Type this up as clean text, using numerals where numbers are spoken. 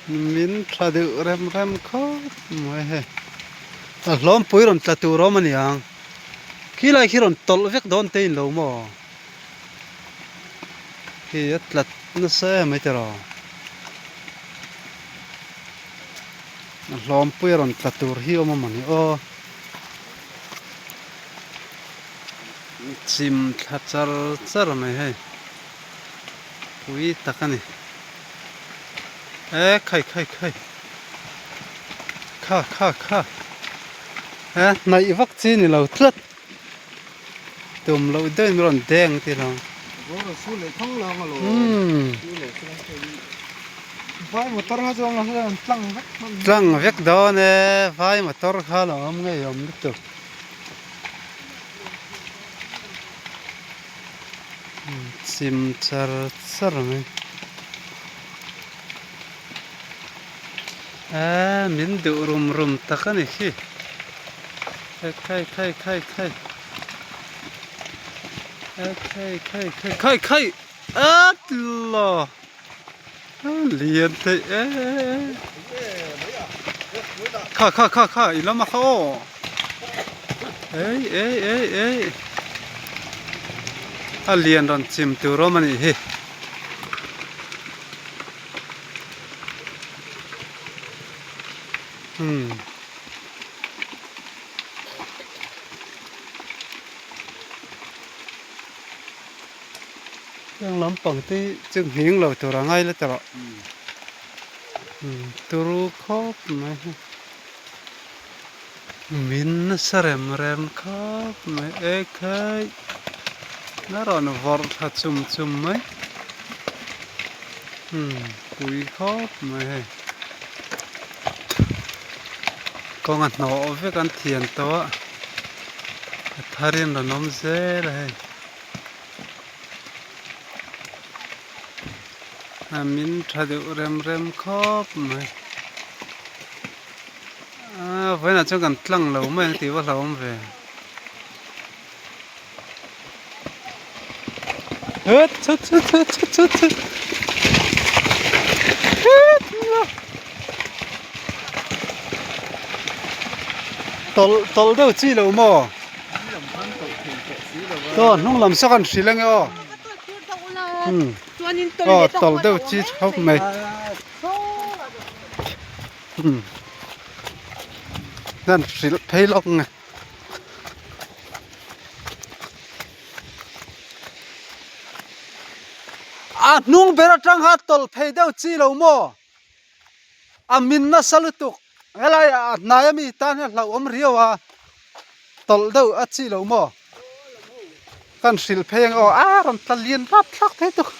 Min tha deuh rem rem khawp mai hei a hlawmpui rawn tla tur awm a ni ang khilai khi rawn tawlh vek dawn te in lo maw khi a tla nasa em mai tiraw a hlawmpui rawn tla tur hi awm a mawni aw chim thla char char mai hei. Pui tak a ni. E khai khai khai. Kha kha kha. E hnaih vak chi ni lo tlat. Tum loh deuhin min rawn deng ti lo. Umm. Vai motor kha chuan tlang vek. Tlang vek dawn e vai motor kha lo awm ngei awm lutuk. Chim char char mai eee min duh rum rum tak a ni khi khai khai khai khai khai khai khai khai khai khai khai at law lian thei em em kha kha kha kha i lama kha aw ei ei ei ei a lian rawn chim tur awm a nih hi umm. Heng lampang te hi chu nghing lo tur a ngai la ta rawh turu khawp mai hi min nasa rem rem khawp mai e khai a rawn vawrh thla chum chum mai pui khawp mai hei kawng a hnawh vek an thian tawh a a tharin rawn awm zel a hei. A min tha deuh rem rem khawp mai a vawiinah chuan kan tlang lo mai ang tih va hlauhawm ve het chut chut chut chut chut chut het tawlh tawlh deuh chi lo maw. Aw hnung lam saw kan hrilh ange aw aw tawlh deuh chi chhawk mai hian hrilh phei lawk nge. A hnung ber atang kha tawlh phei deuh chi lo maw a min nasa lutuk. Helai a hnai ami tan hian hlauhawm riau a tawlh deuh a chi lo maw kan hrilh phei ang aw a rawn tla lian rap thlak thei tuk.